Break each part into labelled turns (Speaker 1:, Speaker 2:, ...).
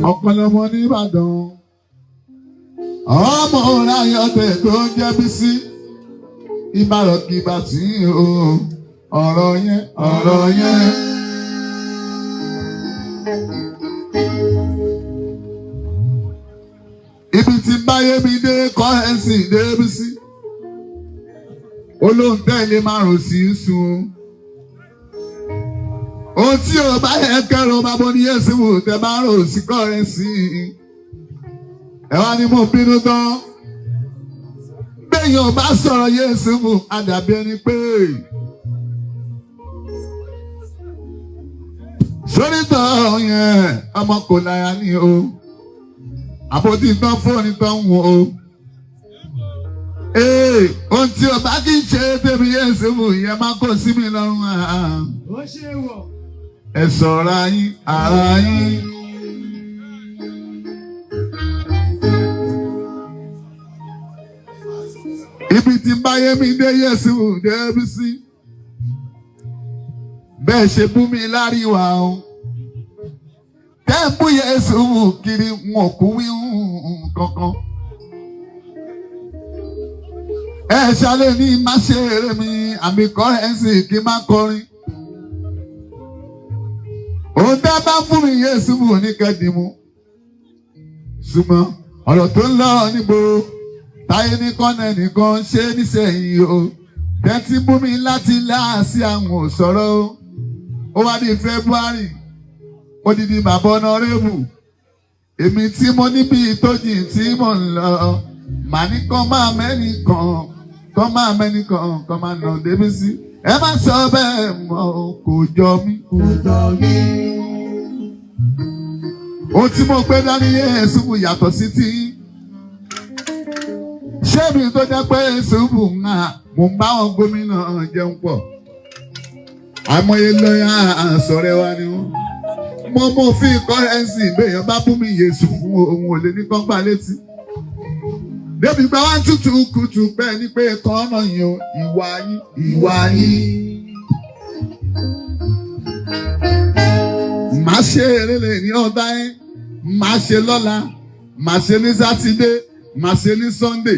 Speaker 1: Ọ̀pọ̀lọpọ̀ nìbàdàn ọmọ ọ̀ráyọ̀tẹ̀ tó ń jẹ́ Bísí ìbárọ̀kìbà tí o ọ̀rọ̀ yẹn ọ̀rọ̀ yẹn. Ibi tí báyé mi dé kọ́hẹ́nsì dé Bísí olóńtẹ̀lé márùn sí í sun ohun tí o bá yẹ kẹrọ máa bọ ní yẹsùn wò tẹ bá rò sí kọ́rẹ́nsì ẹ wá ní mo bínú tán béèyàn bá sọ̀rọ̀ yẹsùn wò àdàbí ẹni pé sórítọ̀ yẹn ọmọ kò láya ní o àpótí tán fóònù tán wò ó ee ohun tí o bá kí n ṣe tèmi yẹsùn wò yẹn má kó sí mi lọ́rùn àá
Speaker 2: Ó ṣe wọ̀.
Speaker 1: ẹ sọ̀rọ̀ yín ara yín. Ibi tí báyé mi dé Yẹ́sù débi sí. Bẹ́ẹ̀ ṣe bú mi láríwá o. Tẹ́ ń bú Yẹ́sù kiri n ò kú wí kankan. Ẹ ṣàlẹ̀ ní má ṣe eré mi àmì kọ́rẹ́ǹsì kí n má kọrin. Òun tẹ́ bá fún mi Yéésù mú ní kẹ́dìmú. Ṣùgbọ́n ọ̀rọ̀ tó ń lọ níbo táyé ní kọ́nà nìkan ṣe nísẹ̀yìn o. Tẹ́tí bú mi láti láàsì àwọn òṣòro o. Ó wá di February, odidi bàbá ọ̀nàrẹ́bù. Èmi tí mo níbi ìtọ́jú tí mò ń lọ. Màá ní kán máa mẹ́nìkan, kán máa mẹ́nìkan, kán máa nà débi sí. Ẹ má sọ bẹ́ẹ̀ mọ́ kò jọ mí.
Speaker 2: Kò jọ mí.
Speaker 1: Ohun tí mo gbé dání Yéésù yàtọ̀ sí ti ṣé mi tó jẹ́ pé Yéésù ń hà mò ń bá wọn gómìnà jẹun pọ̀ àìmọye lọ́yà àsọ̀rẹ́ wa ni wọ́n mo mú fi kọ́rẹ́nsì béèyàn bá bú mi Yéésù fún òun ò lè ní kán gbà létí débi gba wá tútù kùtù bẹ́ẹ̀ ni pé kọ́nà yìí o ìwà yín ìwà yín. Màá ṣe eré lè ní ọ̀dá yẹn màá ṣe lọ́la màá ṣe ní sátidé màá ṣe ní sọ́ndè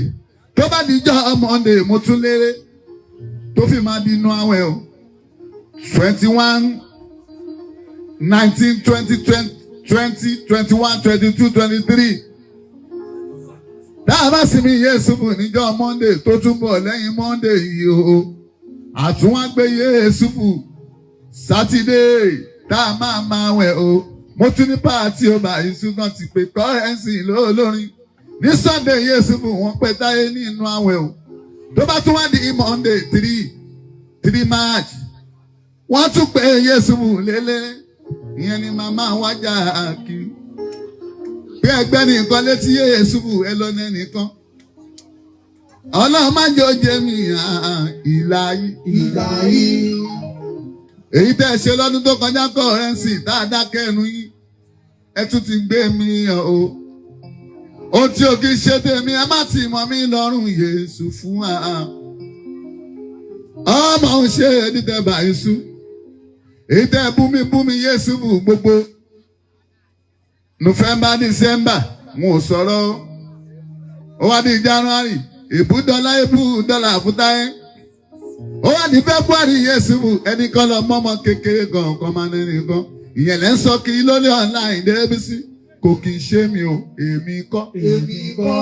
Speaker 1: tó bá dijọ́ mọ́ndé mo tún léré tó fi máa di inú àwẹ̀ o 21 19 20 20 21 22 23 tá a bá sinmi Yéésùfù níjọ́ mọ́ndé tó tún bọ̀ lẹ́yìn mọ́ndé yìí o àtúnwágbé Yéésùfù sátidé tá a máa máa wẹ̀ o mo tún ní pààtì ọba ìṣúná ti pè kọ́rẹ́ǹsì lólórin ní Sunday Yéésùfù wọ́n pẹ́ táyé ní inú àwẹ̀ o tó bá tún wá di Monday 3 March wọ́n tún pé Yéésùfù lélẹ̀ ìyẹn ni màmá wájà kiri bí ẹgbẹ́ nìkan létí Yéésùfù ẹ lọ ní ẹnìkan Ọlọ́run má jẹ́ ó jẹ mí ìlà yìí
Speaker 2: Ìgbà yìí.
Speaker 1: Èyí tẹ́ ẹ ṣe lọ́dún tó kọjá kọ́rẹ́ǹsì dáadáa kẹnu yín ẹ tún ti gbé mi hàn o ohun tí o kì í ṣe tèmi ẹ má ti mọ̀ mí lọ́rùn Yéésù fún wa ọmọ ń ṣe dídẹ báyìí sú èyí tẹ́ ẹ bú mi Yéésù bù gbogbo November December wọn ò sọ̀rọ̀ ó wá di January ìbúdọ́lá ìbúdọ́là fútáyé ó wà ní February Yéésù ẹnì kan lọ mọ́mọ́ kékeré gan kan máa ní nìkan ìyẹn lẹ́ ń sọ kiri lórí online débísí kò kì í ṣe mi o èmi kọ́
Speaker 2: Èmi kọ́.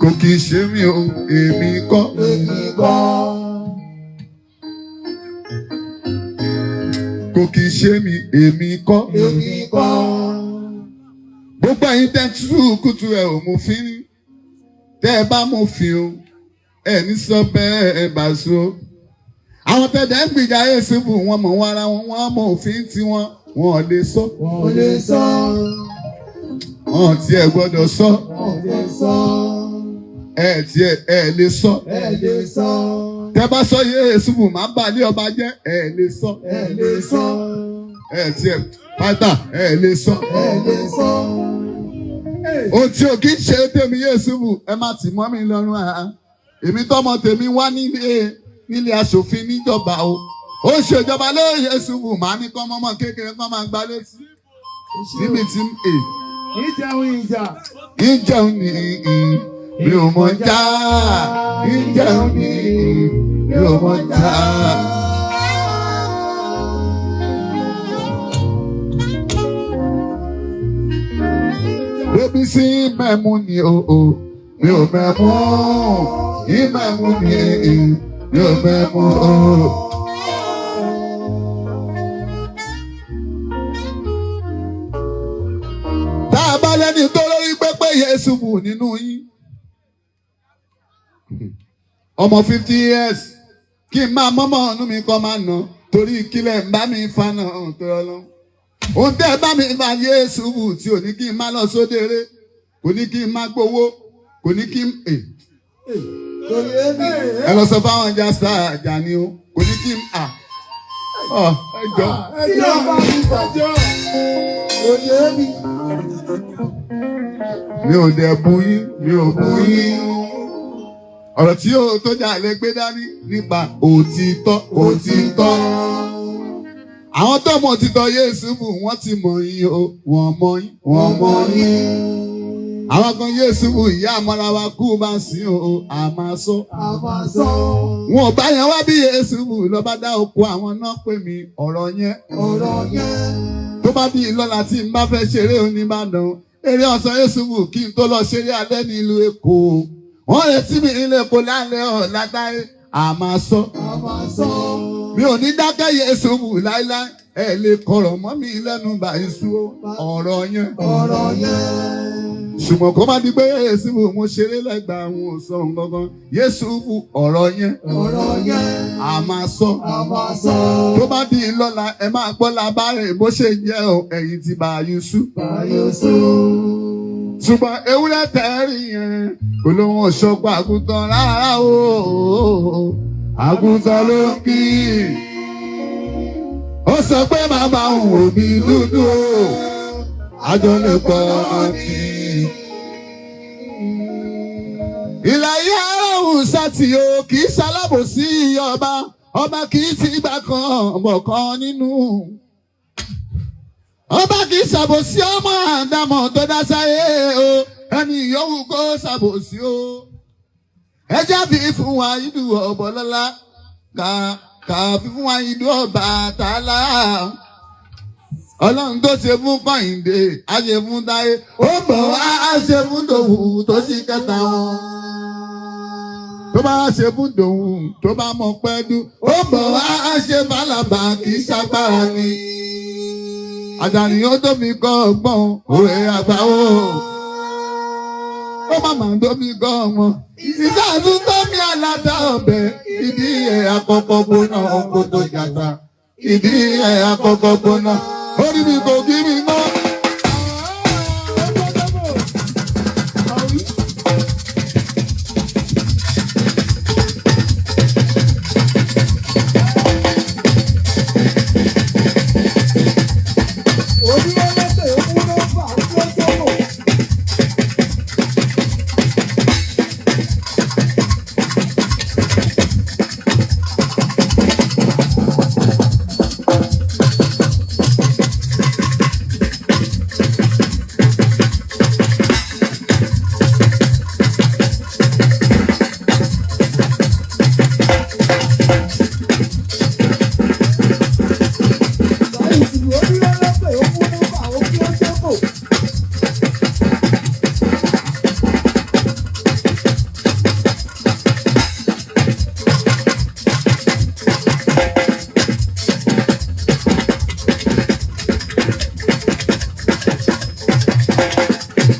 Speaker 1: kò kì í ṣe mi o èmi kọ́
Speaker 2: Èmi kọ́.
Speaker 1: kò kì í ṣe mi èmi kọ́
Speaker 2: Èmi kọ́.
Speaker 1: Gbogbo ẹ̀yin tẹ́ tú kùtù ẹ̀ ò mú fi ní tẹ́ ẹ bá mú fi o ẹ ní sọ bẹ́ẹ̀ ẹ bá so àwọn tẹ̀dẹ̀ ń gbìjà Yéésù wọn mọ̀ wọn ara wọn wọn mọ òfin tiwọn wọn ò lè sọ.
Speaker 2: Wọ́n ò lè sọ.
Speaker 1: Wọn tiẹ̀ gbọ́dọ̀ sọ.
Speaker 2: Wọ́n ò lè sọ.
Speaker 1: Ẹ tiẹ̀ ẹ lè sọ.
Speaker 2: Ẹ lè sọ.
Speaker 1: Tẹ́ bá sọ Yéésù má balẹ̀ ọba jẹ́ ẹ lè sọ.
Speaker 2: Ẹ lè sọ.
Speaker 1: Ẹ tiẹ̀ pátá ẹ lè sọ.
Speaker 2: Ẹ lè sọ.
Speaker 1: Ohun tí o kì í ṣe tèmi Yéésù ẹ má tì mọ́ mi lọ́rùn àá èmi tọ́mọ tèmi wá nílé nílé aṣòfin níjọba o ó ṣèjọba lóye Yéésù má ní kọ́ mọ́mọ́ kékeré kọ́ máa gbá létí. Níbi tí ń
Speaker 2: Ìjẹun ìjà.
Speaker 1: Ìjẹun ní mi ò mọ̀ já. Ìjẹun ní mi ò mọ̀ já. Bébí sí mẹ́mú ni o o, mi ò mẹ́mú. Ìmẹ̀mú ni mi ò mẹ́mú o. Tá a bá lẹ́ni tó lórí pépé Yéṣùfù nínú yín. Ọmọ 50 years kí n máa mọ́mọ́ ọ̀nù mi kọ́ máa nà torí kílẹ̀ ń bá mi fa náà tó yọ lọ. Ohun tẹ́ ẹ bá mi fa Yéṣùfù tí ò ní kí n má lọ sódere, kò ní kí n má gbowó, kò ní kí n.
Speaker 2: Kò yé mi.
Speaker 1: Ẹ lọ sọ fáwọn ọjà sáà àjà ni o, kò ní kí n à. Ọ ẹ jọ.
Speaker 2: Ẹjọ́ bá mi sàjọ́. Kò yé mi.
Speaker 1: Mi ò dẹ̀ bu yín, mi ò bu yín. Ọ̀rọ̀ tí yóò tó jà lè gbé dání nípa òtítọ́ òtítọ́. Àwọn tó mọ òtítọ́ Yéṣùfù wọ́n ti mọ̀ yín o, wọ́n mọ̀ yín, wọ́n mọ̀ yín. Àwọn kan Yéṣùfù ìyá àmọ́ra wa kú bá sí o, a máa sọ.
Speaker 2: A máa sọ.
Speaker 1: Wọn ò bá yẹn wá bí Yéṣùfù lọ́ba dá oko àwọn náà pè mí ọ̀rọ̀ yẹn.
Speaker 2: Ọ̀rọ̀ yẹn.
Speaker 1: Tó bá bí lọ́la tí n bá fẹ́ ṣeré oníbàdàn, eré ọ̀sán Yéṣùfù kí n tó lọ ṣeré alẹ́ nílùú Èkó. Wọ́n retí mi nílé Èkó lálẹ́ ọ̀la táyé, a máa sọ.
Speaker 2: A máa sọ.
Speaker 1: Mi ò ní dákẹ́ Yéṣùfù láíláí, ẹ lè kọ̀rọ̀ mọ́ mi lẹ́nu báyìí sú ọ̀rọ̀ yẹn.
Speaker 2: Ọ̀rọ̀ yẹn.
Speaker 1: Ṣùgbọ́n kó má di pé Yéṣùfù mo ṣeré lẹ́gbàá àwọn òsàn gangan, Yéṣùfù ọ̀rọ̀ yẹn,
Speaker 2: Ọ̀rọ̀ yẹn.
Speaker 1: a máa sọ.
Speaker 2: A máa sọ.
Speaker 1: Tó bá di lọ́la ẹ máa gbọ́ labárẹ̀ bó ṣe jẹ́ o, ẹ̀yìn ti bá Yusuf.
Speaker 2: Báyọ̀sọ.
Speaker 1: Ṣùgbọ́n ewúrẹ́ tẹ́rì yẹn kò lóun ọ̀ṣọ́gbà àgùntàn rárá o, àgùntàn ló ń kí. Ó sọ pé màmá òun ò bí dúdú o, àjọ lè pọ̀ ní. Ìlàyé aráhùn sátì o kì í ṣalábòsí ọba, ọba kì í ti gbà kan bọ̀ kan nínú. Ọba kì í ṣàbòsí ọmọ àdámọ̀ tó dá sáyé o, ẹni yòówù kó ṣàbòsí o. Ẹ jábí fún wa ìlú ọ̀bọ̀lọ́lá, kà kà fífún wa ìlú ọba tààlà. Ọlọ́run tó ṣe fún Kọ́hìndé, á ṣe fún Táyé, ó bọ̀ wá á ṣe fún Dòwú tó sì kẹta wọn. Tó bá ṣe fún Dòwú tó bá mọ pẹ́ dú, ó bọ̀ wá á ṣe fàlàbà kì í ṣagbára ni. Àjàní ó tó mi kọ́ ọgbọ́n òwe àgbà o. Ó má mà tó mi kọ́ ọmọ. Ìsáàtún tó mi àlàdà ọbẹ̀, ìdí ẹ̀ àkọ́kọ́ gbóná kó tó jàtà. Ìdí ẹ̀ àkọ́kọ́ gbóná. Orí mi kò kí mi mọ́.
Speaker 2: Ojúlọ́lọ́sẹ̀ ó mú nọ́mbà ó tó mọ̀. Báyìí ojúlọ́lọ́sẹ̀ ó mú nọ́mbà ó tó mọ̀.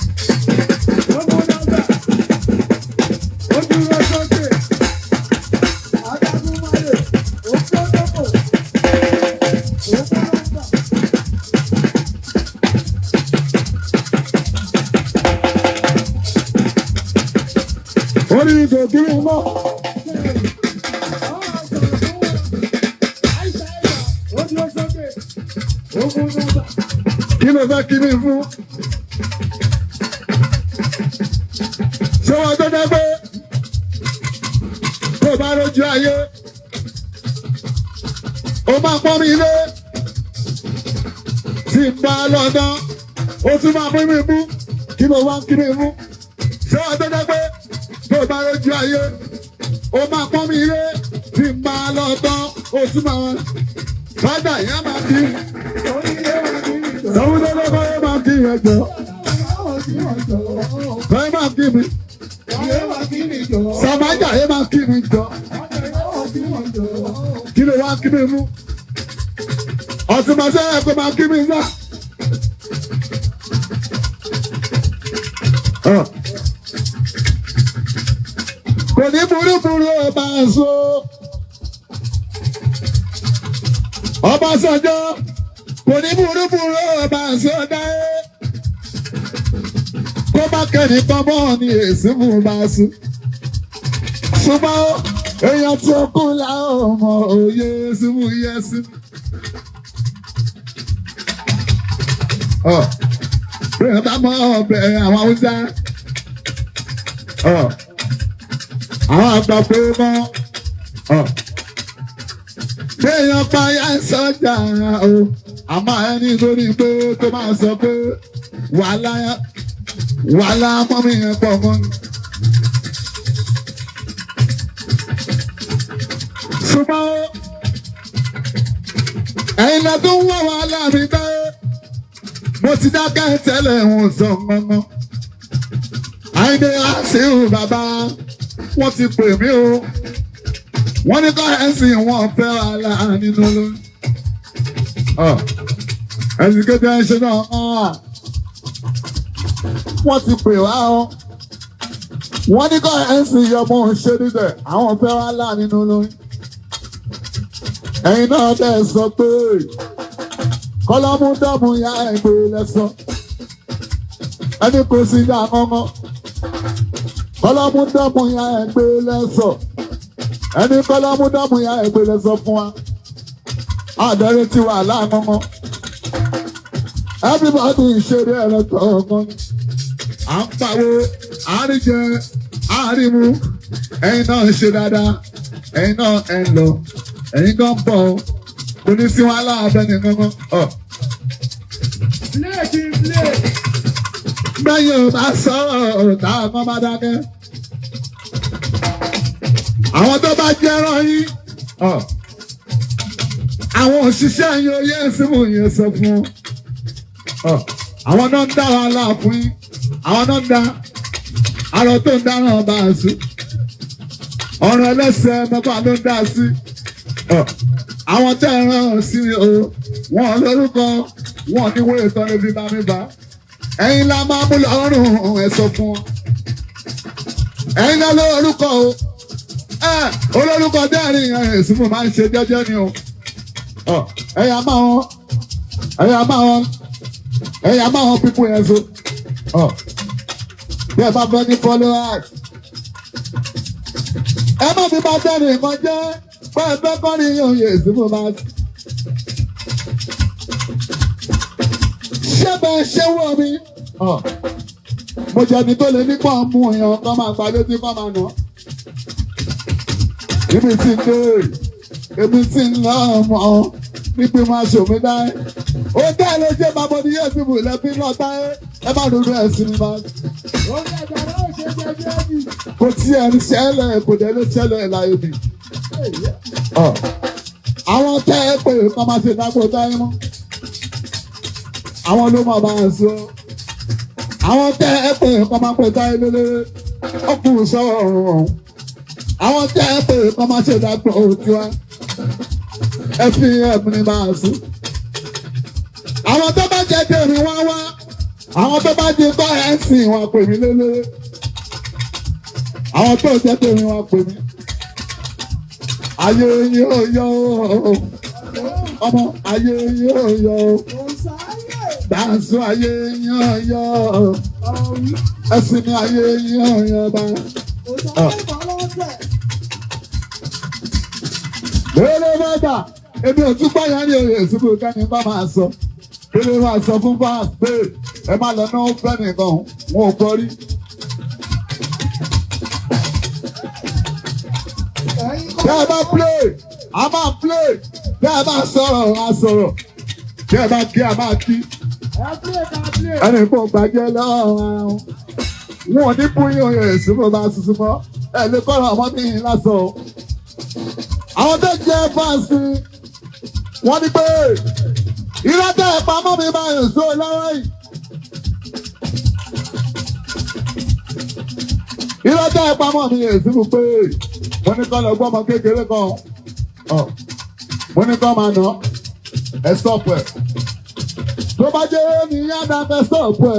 Speaker 2: Ó mú nọ́mbà. Ó dúró sókè. Adágún Máyè, ó tó mọ̀. Ó mú nọ́mbà.
Speaker 1: Orí mi kò kí mi mọ́. Kí ló fẹ́ kí mi fún? Ṣé wọn tó dẹ́ pé tó bá rojú ayé, ó máa pọ́n mi lé tí n bá lọ́dán. Ó tún máa mú mi mú. Kí ló wá ń kí mi mú? Ṣé wàá tó dẹ́ pé tó bá lójú ayé, ó máa pọ́n mi lé tí n bá lọ tán, ó tún máa wá. Fádà yẹn máa kí. Sọ́wọ́n tó lọ́kọ́ yẹn máa kí yẹn jọ. Fẹ́ máa kí mi. Sàmájà yẹn máa kí mi jọ. Kí ló wá kí mi mú? Ọ̀túnmọ̀sẹ́ ẹ̀ kó máa kí mi sá. Kò ní burúburú ọba ṣo. Ọbásanjọ́ kò ní burúburú ọba ṣo dáé. Kó bá kẹ́ni pamọ́ ní èsì mú bá sùn. Ṣùgbọ́n èèyàn tí ó kú láwọn ọmọ òye símú yẹ sí. Bí wọ́n bá mọ ọbẹ̀ àwọn Haúsá, àwọn àgbà pé mọ́. Bí èèyàn pa ya sọ́jà o, àmọ́ ẹni torí pé tó máa sọ pé wàhálà wàhálà mọ́mí yẹn pọ̀ mọ́ ni. Ṣùgbọ́n ẹ̀yin náà tó ń wá wàhálà mi bẹ́ẹ̀. Mo ti dákẹ́ tẹ́lẹ̀ ń sọ mọ́mọ́. Àyìndé Àṣírù bàbá wọ́n ti pè mí o. Wọ́n ní kọ́ ẹ̀sìn wọn fẹ́ wàhálà nínú lóyún. Ẹ̀sìn kéde ẹ̀ ṣe náà wọ́n ti pè wá o. Wọ́n ní kọ́ ẹ̀sìn ọmọ ṣe níbẹ̀ àwọn fẹ́ wàhálà nínú lóyún. Ẹ̀yin náà bẹ́ẹ̀ sọ pé kọ́lọ́mú dọ́mú ya ẹgbẹ́ lẹ́sàn. Ẹni kò sí dá mọ́mọ́. Kọ́lọ́mú dọ́mú ya ẹgbẹ́ lẹ́sàn. Ẹni kọ́lọ́mú dọ́mú ya ẹgbẹ́ lẹ́sàn fún wa. Àdẹ́rẹ́ ti wà láàmọ́mọ́. Everybody ṣeré ẹ̀rọ tọ̀ọ̀kan. À ń pawó, à ń rí jẹ, à ń rí mu. Ẹ̀yin náà ń ṣe dáadáa. Ẹ̀yin náà ẹ̀ ń lọ. Ẹ̀yin gan bọ̀ ọ́. Kò ní sí wọn aláàbẹ̀ nìkan kan.
Speaker 2: Play kí n play.
Speaker 1: Gbẹ̀yìn ò bá sọ̀rọ̀ tá a mọ́ bá dákẹ́. Àwọn tó bá jẹ́rán yín, àwọn òṣìṣẹ́ yín oyè símù yẹn sọ fún wọn. Àwọn náà ń dá wàhálà fún yín, àwọn náà ń dá arọ tó ń dáràn bá a sí. Ọ̀rọ̀ ẹlẹ́sẹ̀ mẹ́fà ló ń dá sí. Àwọn tẹ́ ẹ rán sí mi o, wọn lórúkọ, wọn ní wọ́n ètò ẹbí bá mi bá. Ẹ̀yin la máa mú lọ́rùn ẹ sọ fún wọn. Ẹ̀yin náà lórúkọ o. Olórúkọ dẹ́rìn ẹ̀sìn mo máa ń ṣe jẹ́jẹ́ ni o. Ẹ̀yà máa wọn, ẹ̀yà máa wọn, ẹ̀yà máa wọn pípọ̀ yẹn so. Bí ẹ bá fẹ́ ní followers. Ẹ má fi máa dẹ́rìn nǹkan jẹ́ pé ẹ fẹ́ kọ́rin yóò yẹ èsì mo máa. Ṣé bẹ́ẹ̀ ṣé wọ̀ mi? Mo jẹ́ ẹni tó lè nípa mú èèyàn kan máa gbà létí kan máa nà. Ibi tí ń dé, èmi tí ń lọ ọmọ níbi máa ṣòmí dáé. Ó dá ló jẹ́ bàbá ní yóò ti bù lẹ́bí náà táyé. Ẹ má dúró ẹ̀sìn mi máa.
Speaker 2: Orí ẹ̀dá náà ṣe jẹ búrẹ́dì.
Speaker 1: Kò tí ẹ̀ ń ṣẹlẹ̀ kò dẹ̀ ló ṣẹlẹ̀ láyé mi. Àwọn tẹ́ ẹ pé kọ́ máa ṣe dágbò táyé mọ́. Àwọn ló máa bá a sọ. Àwọn tẹ́ ẹ pé kọ́ máa pè táyé lélẹ́rẹ́. Ó kù sọ́wọ́ ọ̀run ọ̀hún. Àwọn tẹ́ ẹ pé kọ́ máa ṣe dágbò tiwa. Ẹ fi ẹ̀mí ni máa sùn. Àwọn tó bá jẹ́ tèmi wá wá. Àwọn tó bá jẹ kọ́ ẹ̀ ń sìn wọn pè mí lélẹ́rẹ́. Àwọn tó jẹ́ tèmi wá pè mí. Ayé yóò yọ ooo. Ọmọ ayé yóò yọ ooo.
Speaker 2: Kò sáyè.
Speaker 1: Bàǹsù ayé yóò yọ ooo.
Speaker 2: Ọ̀wí.
Speaker 1: Ẹ̀sìn ni ayé yóò yọ bá.
Speaker 2: Kò sáyè mọ́ lọ́sẹ̀.
Speaker 1: Lérè mẹ́ta, èmi ò tún gbọ́yàn ní òye ìṣubú kẹ́ni bá máa sọ. Lérè máa sọ fún fáàs pé ẹ má lọ náà fẹ́ nìkan, wọn ò gbọ́ rí.
Speaker 2: Ẹ̀yin kọ́.
Speaker 1: Tẹ́ ẹ bá play, a máa play. Tẹ́ ẹ bá sọ̀rọ̀, a sọ̀rọ̀. Tẹ́ ẹ bá kí, a máa kí. Ẹnì kò gbàjẹ́ lọ́wọ́ wọn. Wọn ò ní bóyá oyè èsì mo bá tuntun mọ́. Ẹ lè kọ́ra ọmọ mi lásán o. Àwọn tó jẹ́ fáǹsì wọ́n ní pé irọ́ tẹ́ ẹ pamọ́ mi máa ń so lọ́wọ́ yìí. Irọ́ tẹ́ ẹ pamọ́ mi èsì mú pé mo ní kọ́ lọ gbọ́ ọmọ kékeré kan. Mo ní kọ́ máa nà ẹ stop ẹ̀. Tó bá jẹ́ ní yàrá fẹ́ stop ẹ̀,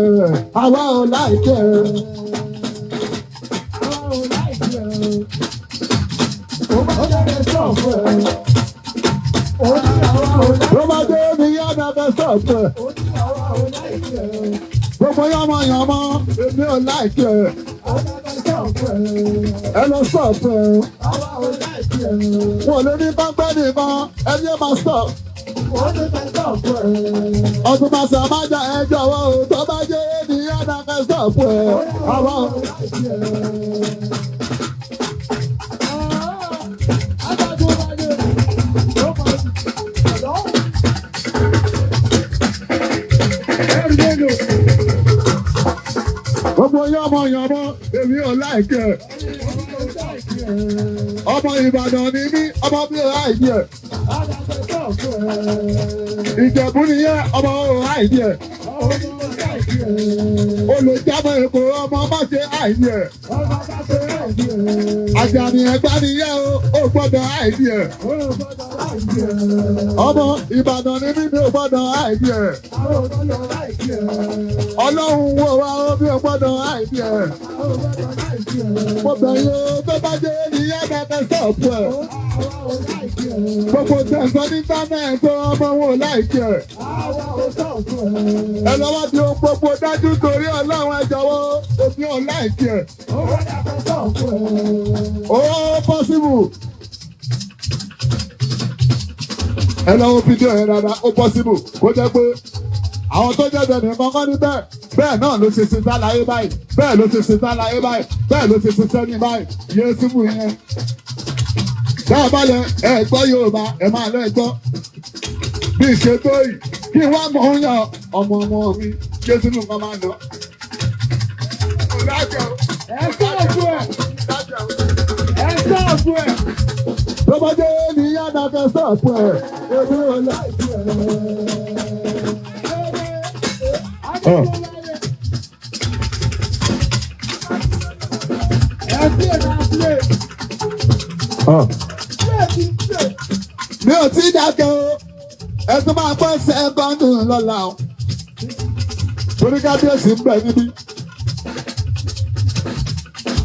Speaker 1: àwa ò láìpẹ́.
Speaker 2: Àwa ò láìpẹ́ o. Ó bá jẹ́ sọ̀fù ẹ̀. Ó ní àwa ò láìpẹ́.
Speaker 1: Tó bá jẹ́ ní yàrá fẹ́ stop ẹ̀.
Speaker 2: Ó ní àwa ò láìpẹ́ o.
Speaker 1: Gbogbo yánmọ yánmọ, èmi ò láìpẹ́.
Speaker 2: Ó bá jẹ́ sọ̀fù ẹ̀.
Speaker 1: Ẹ lọ stop ẹ̀.
Speaker 2: Àwa ò láìpẹ́ o.
Speaker 1: Wọn ò lè ní pápẹ́ nìkan, ẹni ẹ máa stop.
Speaker 2: Ó ní fẹ́ sọ̀fù ẹ̀.
Speaker 1: Ọdún máa sọ máa jà ẹ jọ̀wọ́ o, tó bá jẹ́ ní yàrá fẹ́ stop ẹ̀.
Speaker 2: Ó ní
Speaker 1: Àwa
Speaker 2: àwa
Speaker 1: ò
Speaker 2: ò láìpẹ́ o. Adágún bá dé. Ó máa ọ̀dọ́. Ẹrù mélòó?
Speaker 1: Gbogbo yánmọ yánmọ, èmi ò láìpẹ́.
Speaker 2: Àwa ò láìpẹ́ o.
Speaker 1: Ọmọ Ìbàdàn ni mí, ọmọ bí ò láìpẹ́.
Speaker 2: Adágún sọ̀fù ẹ̀.
Speaker 1: Ìjẹ̀bú nìyẹn, ọmọ ò láìpẹ́.
Speaker 2: Ó ní ò láìpẹ́ o.
Speaker 1: Olùjábọ̀ Èkó ọmọ má ṣe àìní ẹ̀.
Speaker 2: Ọba bá ṣe láìpẹ́ o.
Speaker 1: Àjàní Ẹ̀gbá nìyẹn o, ò gbọ́dọ̀ àìní ẹ̀.
Speaker 2: Ó gbọ́dọ̀ láìpẹ́ o.
Speaker 1: Ọmọ Ìbàdàn ni mí, mi ò gbọ́dọ̀ àìní ẹ̀.
Speaker 2: Àwọn ò gbọ́dọ̀ láìpẹ́ o.
Speaker 1: Ọlọ́run wo wa o, mi ò gbọ́dọ̀ àìní ẹ̀.
Speaker 2: Àwọn ò gbọ́dọ̀ láìpẹ́ o.
Speaker 1: Mo bẹ̀ yín o, tó bá jẹ́ nìyẹn bẹ̀rẹ̀ sọ̀pù ẹ̀.
Speaker 2: Àwa ò láìpẹ́ o.
Speaker 1: Gbogbo tẹ̀sán ní íńtánẹ́ẹ̀tì ọmọ wọn ò láìkí ẹ̀.
Speaker 2: Àwa ò sọ̀fù ẹ̀.
Speaker 1: Ẹ lọ́wọ́ di ohun gbogbo dájú torí Ọlọ́run ẹ jọ̀wọ́, èmi ò láìkí ẹ̀.
Speaker 2: Ó dàgbà sọ̀fù ẹ̀.
Speaker 1: Ó pọ́sibù. Ẹ lọ́wọ́ fídíò yẹn dáadáa, ó pọ́sibù kó jẹ́ pé àwọn tó jẹ́ bẹ̀rẹ̀ nìkan kọ́ ní bẹ́ẹ̀ bẹ́ẹ̀ náà ló ṣe ṣe sáláyé báyìí, bẹ́ẹ̀ ló ṣe ṣe sáláyé báyìí, bẹ́ẹ̀ ló ṣe ṣe sẹ́ni báyìí, Yéésù yẹn. Bẹ́ẹ̀ bá lẹ ẹ gbọ́ Yorùbá, ẹ máa lọ ẹ gbọ́. Bí ìṣe tó yìí, kí wá mọ̀ ń yan ọmọ ọmọ mi, Jésù nìkan máa nà.
Speaker 2: Ẹ sọ̀fù ẹ̀. Ẹ sọ̀fù ẹ̀.
Speaker 1: Tó bá jẹ́ ní yàrá fẹ́ sọ̀pù ẹ̀, èmi ò láìpẹ́ ẹ̀.
Speaker 2: Ẹ play na play. Play ti play.
Speaker 1: Mi ò tí ì dákẹ́ o, ẹ tún máa gbọ́ sẹ́kọ́ndù lọ́la o. Torí kábíyèsí ń bẹ níbí.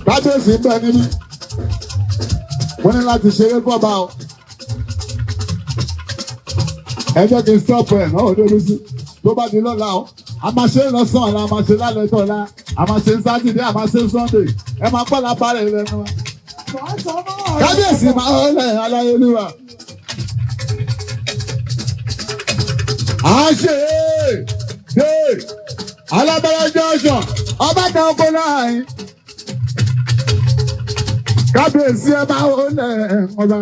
Speaker 1: Kábíyèsí ń bẹ níbí. Mo ní láti ṣeré fọ́ba o. Ẹ jẹ́ kí n stop ẹ̀ náà òde lùsí. Tó bá di lọ́la o, a máa ṣe é lọ́sàn-án la, a máa ṣe lálẹ́ tọ́la, a máa ṣe Sátidé, a máa ṣe Sunday. Ẹ máa pọ́ lápá rẹ̀ lẹ́nu wa.
Speaker 2: Màá sọ mọ́ ọ̀rẹ́.
Speaker 1: Kábíyèsí máa ń lẹ̀ aláyélúwà. À ń ṣe é dé alábẹ́rẹ́ junction ọba kan oko láàyè. Kábíyèsí ẹ máa ń lẹ̀ ọba.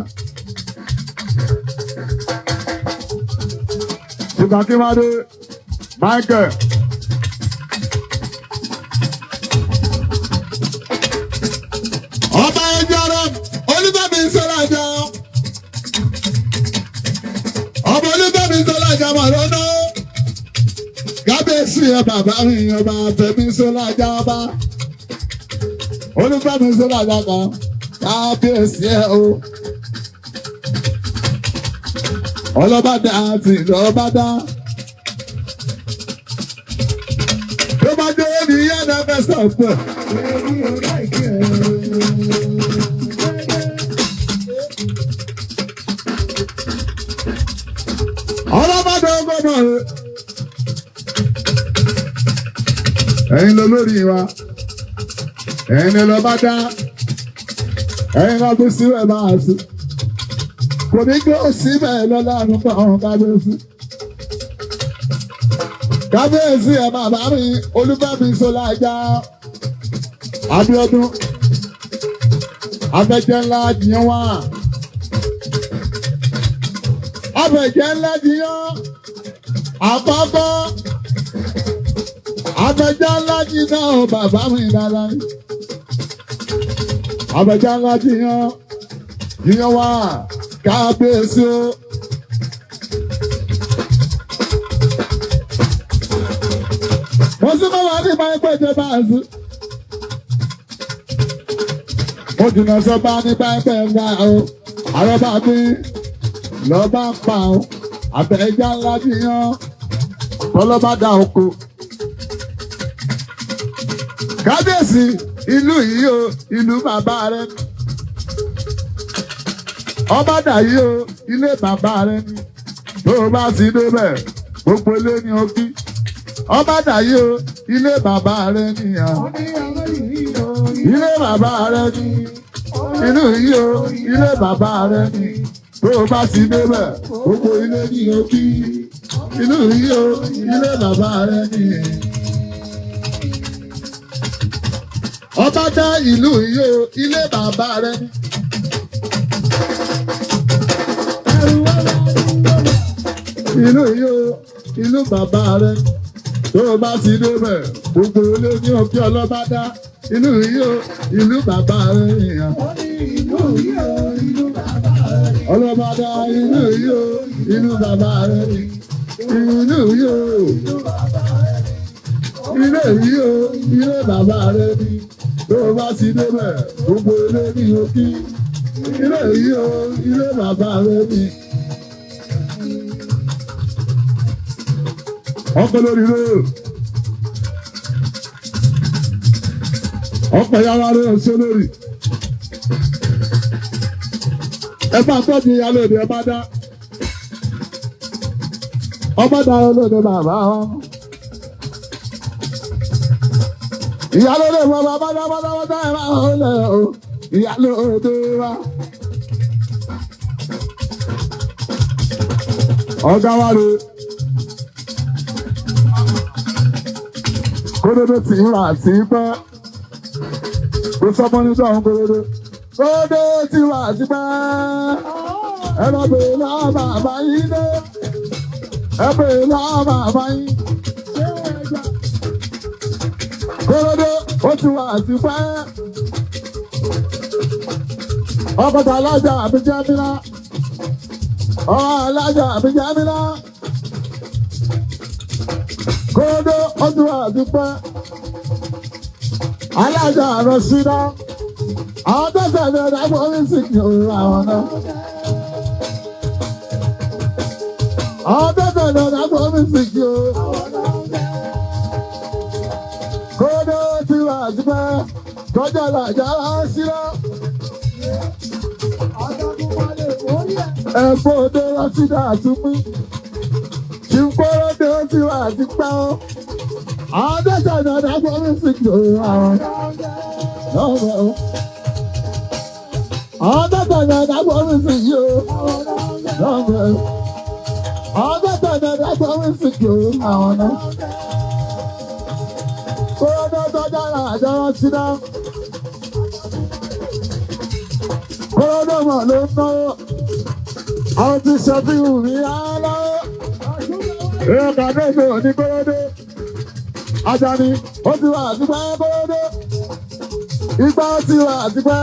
Speaker 1: Ṣùgbọ́n kí wọ́n dé Michael. Ọba ẹjọ́ rẹ̀ Olúfẹ́mi sọ́lá jọ. Ọba Olúfẹ́mi sọ́lá jọ mà lọ́nà. Kábíyèsí ẹ bàbá mi ọba Fẹ́mi sọ́lá jọ ọba. Olúfẹ́mi sọ́lá jọ kan. Kábíyèsí ẹ o. Ọlọ́ba dá àti ìlọ́ba dá. Tó bá dé ní yàrá fẹ́ sọ̀pọ̀.
Speaker 2: Èmi ò láìpẹ́ o.
Speaker 1: Ọlọ́mọdé ọgọ́mọ rẹ̀. Ẹ̀yin ló lórí wa, ẹ̀yin ni lọ́ba dá, ẹ̀yin lọ́ fi síbẹ̀ máa sí. Kò ní kí ó síbẹ̀ lọ́la àrùn ọ̀hún kábíyèsí. Kábíyèsí ẹ̀ bàbá mi, Olúfẹ́mi Sọlájà, Abíọ́dún, Abẹ́jẹ́ ńlá jiyàn wá. Abẹ́jẹ́ ńlá jiyàn, àkọ́kọ́ Àbẹ̀já ńlá jìnnà o bàbá mi dára ni. Àbẹ̀já ńlá jìyàn jìyàn wá kábíyèsí o. Mo sì mọ̀ wá ní ìbá ẹgbẹ́ ìjọba àzú. Mo jìnnà sọ́ba nípa ẹgbẹ́ ńlá o. Àrọ́bá mi lọ́ba ń pa o. Àbẹ̀já ńlá jìyàn tọ́lọ́ba dá oko. Kábíyèsí ìlú yìí o, ìlú bàbá rẹ ni. Ọba dà yìí o, ilé bàbá rẹ ni. Tó o bá ti débẹ̀, gbogbo ilé ni o kí. Ọba dà yìí o, ilé bàbá rẹ ni à. Ilé bàbá rẹ ni. Ìlú yìí o, ilé bàbá rẹ ni. Tó o bá ti débẹ̀, gbogbo ilé ni o kí. Ìlú yìí o, ilé bàbá rẹ ni. Ọba dá ìlú yìí o, ilé bàbá rẹ ni. Ìlú yìí o, ìlú bàbá rẹ ni. Tó o bá ti débẹ̀, gbogbo ilé ní òkè ọlọ́ba dá. Ìlú yìí o, ìlú bàbá rẹ ni. Ọlọ́ba dá ìlú yìí o, ìlú bàbá rẹ ni. Ìlú yìí o, ilé yìí o, ilé bàbá rẹ ni. Tó o bá ti débẹ̀, gbogbo ilé ní òkè. Ilé yìí o, ilé bàbá rẹ ni. Ọkọ lórí rẹ. Ọkọ yàrá rẹ ṣe lórí. Ẹ bá tọ́jú ìyá lóde ẹ bá dá. Ọba dára lóde bàbá wa. Ìyá lóde bàbá bá dá bá dá bá dá ẹ máa ń lẹ o. Ìyá lóde wa. Ọ̀gá wa rè. Kódódó tí ń rà sí pẹ́. Kò sọ́mọ́ ní sọ́hún kódódó. Kódódó tí ń rà sí pẹ́. Ẹ lọ bèèrè lọ́wọ́ bàbá yín dé. Ẹ bèèrè lọ́wọ́ bàbá yín. Kódódó ó ti wà sí pẹ́. Ọkọ̀ tó alájà àbí Jẹ́mílá. Ọ̀rọ̀ alájà àbí Jẹ́mílá. Kódó ó ti wà sí pẹ́. Alájà àrọ̀ síná. Àwọn tó tẹ̀lé ọ̀dà orí sì kì í àwọn náà. Àwọn tó tẹ̀lé ọ̀dà orí sì kì í. Kódó ti wà sí pẹ́. Tọ́jà làjà síná. Ẹ̀fọ́ òde rọ́ṣídà àtúmí. Ṣìkóródé ti wà sí pẹ́ o. Àwọn tó tẹ̀lé ọ̀dà orí sì kì í àwọn náà. Àwọn tó tẹ̀lé ọ̀dà orí sì kì í. Àwọn tó tẹ̀lé ọ̀dà orí sì kì í àwọn náà. Kóródó tọ́jà làjà rọ́ṣídà. Kóródó mọ̀ ló ń náwó. Àwọn ti ṣe bí wùmí aláwọ̀. Èèyàn kàdéjò ní kóródó. Ajani, ó ti wà àtipẹ́ kóródó. Igbá ti wà àtipẹ́.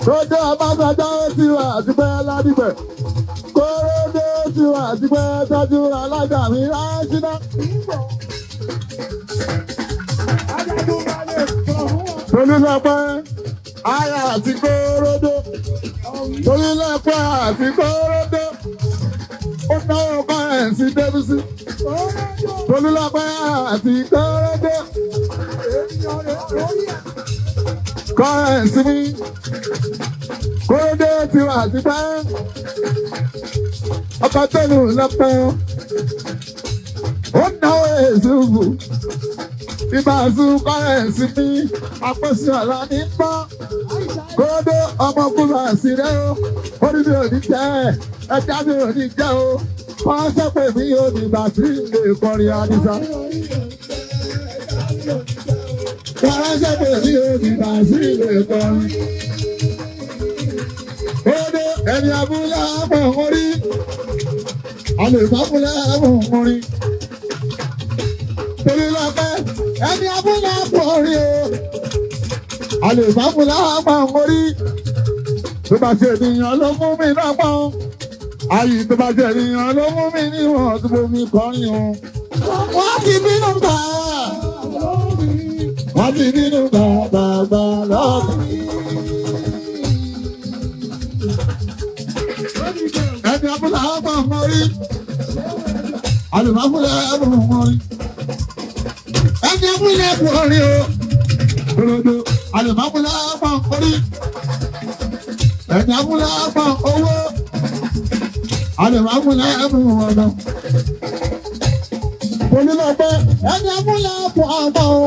Speaker 1: Kódó Ọbásanjọ́ ó ti wà àtipẹ́ Ládìgbẹ̀. Kóródó ti wà àtipẹ́ tọ́jú alága mi ráṣíná. Tolúlọpẹ́, aya àti kóródó. Tolúlọpẹ́ àti kóródó. Ó náwó kọ́rẹ̀nsì Débísí. Tolúlọpẹ́ àti kóródó. Kọ́rẹ̀nsì mi. Kóródó ti wà tipẹ́. Ọkọ̀ tẹ́lu lọ́pẹ́. Ó náwó èsùfù. Ìbàzú kọ́rẹ̀nsì mi. Àpòsí ọ̀la ní pọ́n. Kóródó ọmọkùnrin àṣírẹ́ o. Orí mi ò ní jẹ́ ẹ̀. Ẹja mi ò ní jẹ́ o. Wọ́n sọ pé mi ò ní bá sí ilé ìkọrin Adisa. Wọ́n sọ pé mi ò ní bá sí ilé ìkọrin. Kóródó ẹni abúlé àmọ̀ orí. Àlè ìfáfúnlẹ̀ àmọ̀ orí. Torí lọ́pẹ́ Ẹni abúlé pọ̀ rí o. Àlèbámúlá máa ń orí. Tó bá ṣe ènìyàn ló mú mi náà pọ̀. Ayì tó bá ṣe ènìyàn ló mú mi níwọ̀n tó bomi kọrin o. Wọ́n ti bínú gbà. Wọ́n ti bínú gbà gbàgbà lọ́ọ̀dún. Ẹni abúlé máa ń orí. Àlèbámúlá máa ń orí. Ẹni abúlé pọ̀ rí o. Òròdò àlèbámúlá máa ń orí. Ẹni abúlé máa ń owó. Àlèbámúlá máa ń ọ̀nà. Olúlọ́pẹ́ ẹni abúlé pọ̀ àmọ́ o.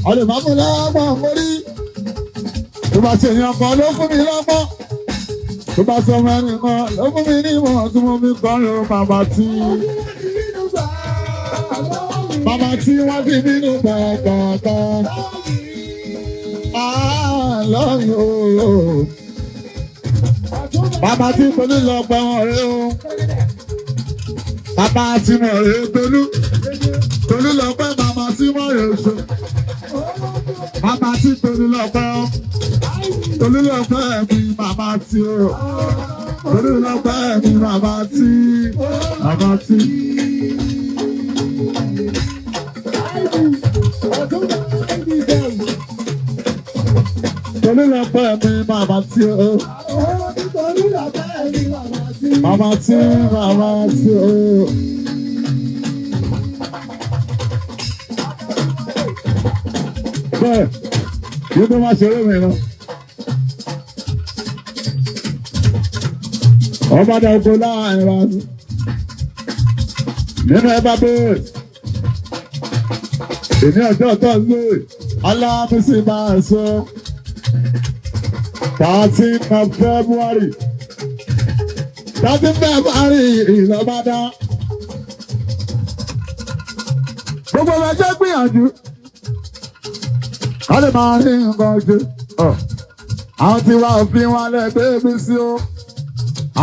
Speaker 1: Àlèbámúlá máa ń orí. Tó bá ṣe èèyàn kan ló fún mi lọ́gbọ́n. Tó bá sọ ọmọ ẹnì kan ló fún mi ní ìmọ̀ tí mo fi kọrin o bàbá tí. Bàbá tí wọ́n ti bínú gbàgbàgbà. Lọ́yìn o. Bàbá tí Tolú lọ pẹ́ wọn rè o. Bàbá tí mo rè Tolú. Tolú lọ pẹ́ bàbá tí mo rè so. Bàbá tí Tolú lọ pẹ́ o. Tolú lọ pẹ́ mi bàbá tí o. Tolú lọ pẹ́ mi bàbá tí. Bàbá tí. Tolú lọ pẹ́ mi bàbá tí o. Bàbá tí bàbá tí o. Bẹ́ẹ̀ yóò tó máa ṣeré mi lọ. Ọba dàgbò láàrin wa. Nínú ẹ bá bẹ́ẹ̀. Èmi ọjọ́ Thursday, Aláàmísì máa sọ. 13 of February. 13 February ìlọ́bàdà. Gbogbo ẹjẹ́ gbìyànjú. Ká lè máa rí nǹkan ṣe. Àwọn tí wàá òfin wa lẹ́gbẹ́ mi sí o.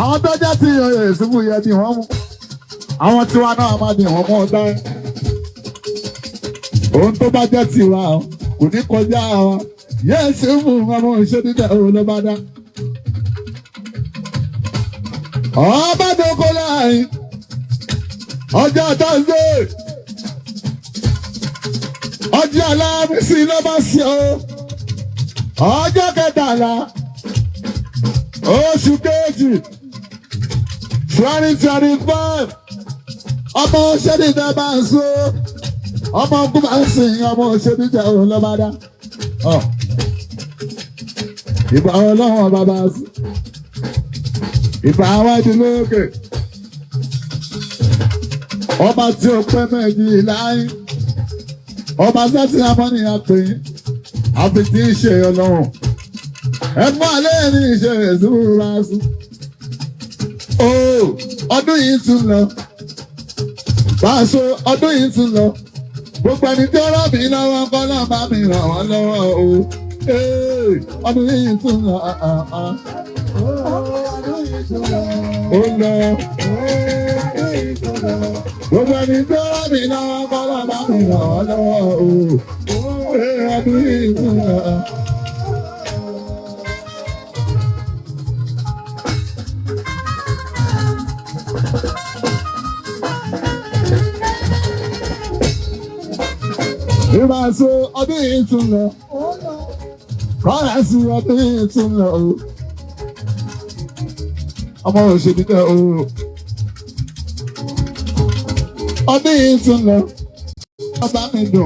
Speaker 1: Àwọn tó jẹ́ ti oyè ìsìnkú yẹ ni wọ́n mú. Àwọn tiwa náà máa di wọ́n mú ọ̀tá. Ohun tó bá jẹ́ tiwa o, kò ní kọjá wa. Yẹ́sì fún ọmọ ìṣe dídẹ̀ òun ló bá dá. Ọba doko láàrin ọjọ́ Thursday, ọjọ́ Alámísì ló bá sí o, ọjọ́ 13 oṣù kejì 2025, ọmọ ṣẹ́dídẹ́ bá ń so, ọmọ ogun bá ń sìn, ọmọ ṣẹ́dídẹ́ òun ló bá dá. Ìgbà ọlọ́run bàbá sí. Ìgbà àwọn lókè. Ọba tí ó pẹ́ méjì láyé. Ọba sẹ́tì amọ́nìyàn pé àfi tí ń ṣe ọlọ́run. Ẹ̀gbọ́n alẹ́ ní ìṣe ìṣúra sí. Ó ọdún yìí tún lọ. Báṣọ ọdún yìí tún lọ. Gbogbo ẹni tí ó rọ̀ mí lọ́wọ́ kọ́ náà bá mi ràn wọ́n lọ́wọ́ o. Ọdún yìí tún lọ. Ó lọ. Gbogbo ẹni tó rọ̀ mí lọ́wọ́ kọ́ náà bá mi ràn wọ́n lọ́wọ́ o. Ọdún yìí tún lọ. Ìbáṣọ ọdún yìí tún lọ. Kọ́lá sí ọdún yìí tún lọ o. Ọmọ òṣèlú tẹ o. Ọdún yìí tún lọ. Ọba mi dùn.